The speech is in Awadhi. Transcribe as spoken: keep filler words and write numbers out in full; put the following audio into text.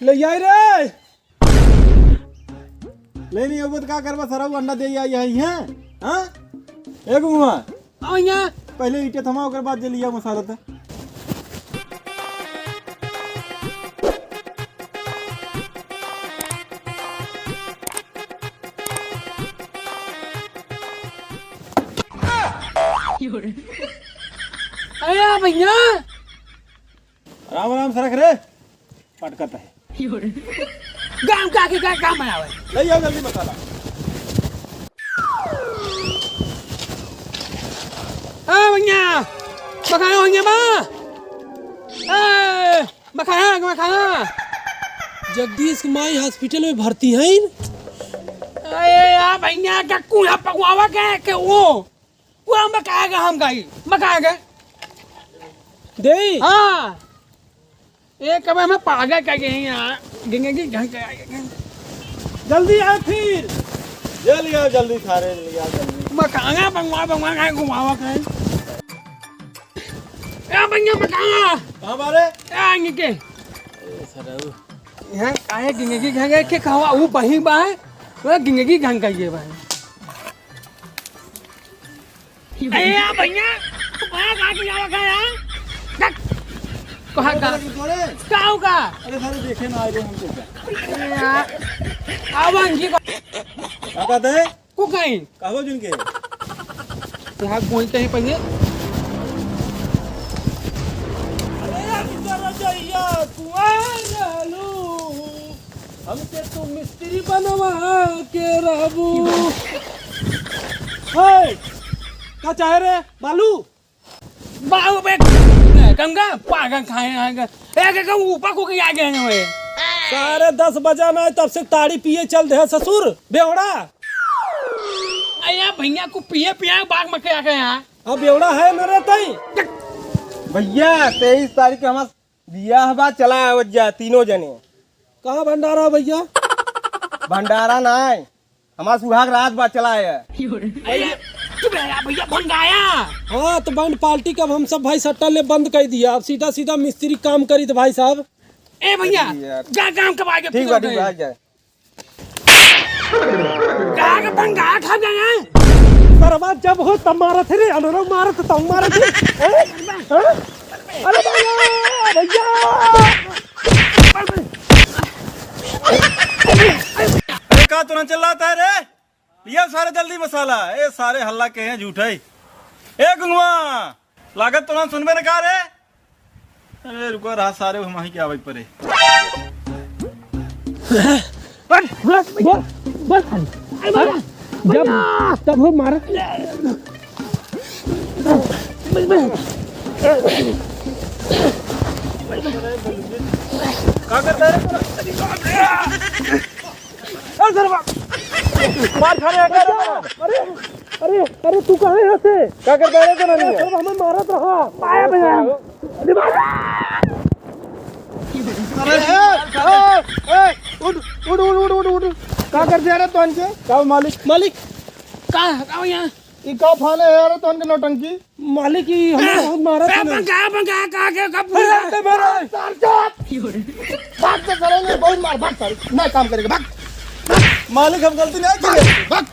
ले आई रे। ले नहीं अबे तो का करबा, सरऊ अंडा दे आई है, हैं? हाँ? ए गुंगवा। आओ यहाँ। पहले ईटे थमा, ओकर बाद जे लिया मसाला त। अरे भैया। आराम आराम से रख रे, पटकत है। गाम का के का काम है आवे? ले आओ जल्दी मसाला। आ भैया, मखाना भैया बा। ए, मखाना, मखाना। जगदीश की माई hospital में भर्ती है। अरे यार भैया, का कुआ पकवावा के, के वो? वो हम मकाएगा, हम गाई, मकाएगा। दे। हाँ। ए, कब हमें पागल कर गए हैं यार। गंगे की घर के आगे। जल्दी आ फिर। ये लिया जल्दी, सारे लिया जल्दी। मकाना बंगवा, बंगवा का घुमावा का है। ए, भैया, मकाना। कहाँ मारे? ए, आगे के। ए, सरऊ। यहाँ आए गंगे की घर के कहवा, वो बही बा है। वो गंगे की घर का ये बा है। ए, या भैया, तू कहाँ, कहाँ की जावा का यार? देख, कहाँ का? अरे, तोरे? का होगा? अरे, सारे देखे ना आए रे हमको क्या? ए, यार, आवा इनकी का- क्या कहते हैं? को कहीं? कहो जिनके? यहाँ बोलते हैं पहले। अरे, यार, इधर आ जाइए, कुआं रहलू। हमके तू मिस्त्री बनवा के रहबू। हे, का चाहे रे, बालू? बालू बे, गंगा, पागल खाए आएगा। ए, के, के ऊपर को के आगे हैं वे। सारे दस बजा ना, तब से ताड़ी पिए चल दे ससुर, बेवड़ा। अरे भैया को पिए पिए बाग में क्या गया? अब बेवड़ा है न रे तई। भैया, तेईस तारीख के हमार बियाह बा, चला आवत जा तीनों जने। कहाँ भंडारा भैया? भंडारा ना है, हमार सुहाग रात बा, चला आया। अरे, चुप रह यार भैया, भंगाया। हाँ, तो बैंड पार्टी का अब हम सब भाई सट्टा ले बंद कर दिया, अब सीधा सीधा मिस्त्री काम करी तो भाई साहब। ए भैया, अरे यार। जा काम के आगे ठीक बा, ठीक बा, आ जा। का के भंगाया खा गए हैं? सरवा जब हो तब मारत है रे, अनरो मारत तब मारत है। हैं? हैं? अरे भैया, भैया। अरे का तुरंत चिल्लाता है रे? लिया सारे जल्दी मसाला। ए सारे हल्ला के हैं झूठे। ए गुंगवा, लागत तुरंत सुनबे न का रे? अरे रुको रहा सारे, हम ही के आवे परे। बस, बस, बस, बस। अरे, जब, तब हो मारा। का करता है रे? अरे, सरवा। मार खा रहे हैं, अरे, अरे, अरे, तू कहाँ है यहाँ से? का करता है रे, तना नहीं है? सरवा, हमें मारत रहा। पाया भैया। अरे, ए, ए, ए, उठ, उठ। का कर दिया रे तोहन के? का मालिक? मालिक, का, का यहाँ? ई का फाने है यार तोहन के नौटंकी? मालिक, ई हमें बहुत मारा था ना। बंगा, बंगा, का, का, का, पूरा। ए, ए, मेरा। भाग तो साले ने बहुत मार, भाग साले। नहीं काम करेगा, भाग। मालिक, हम गलती नहीं किए। भाग।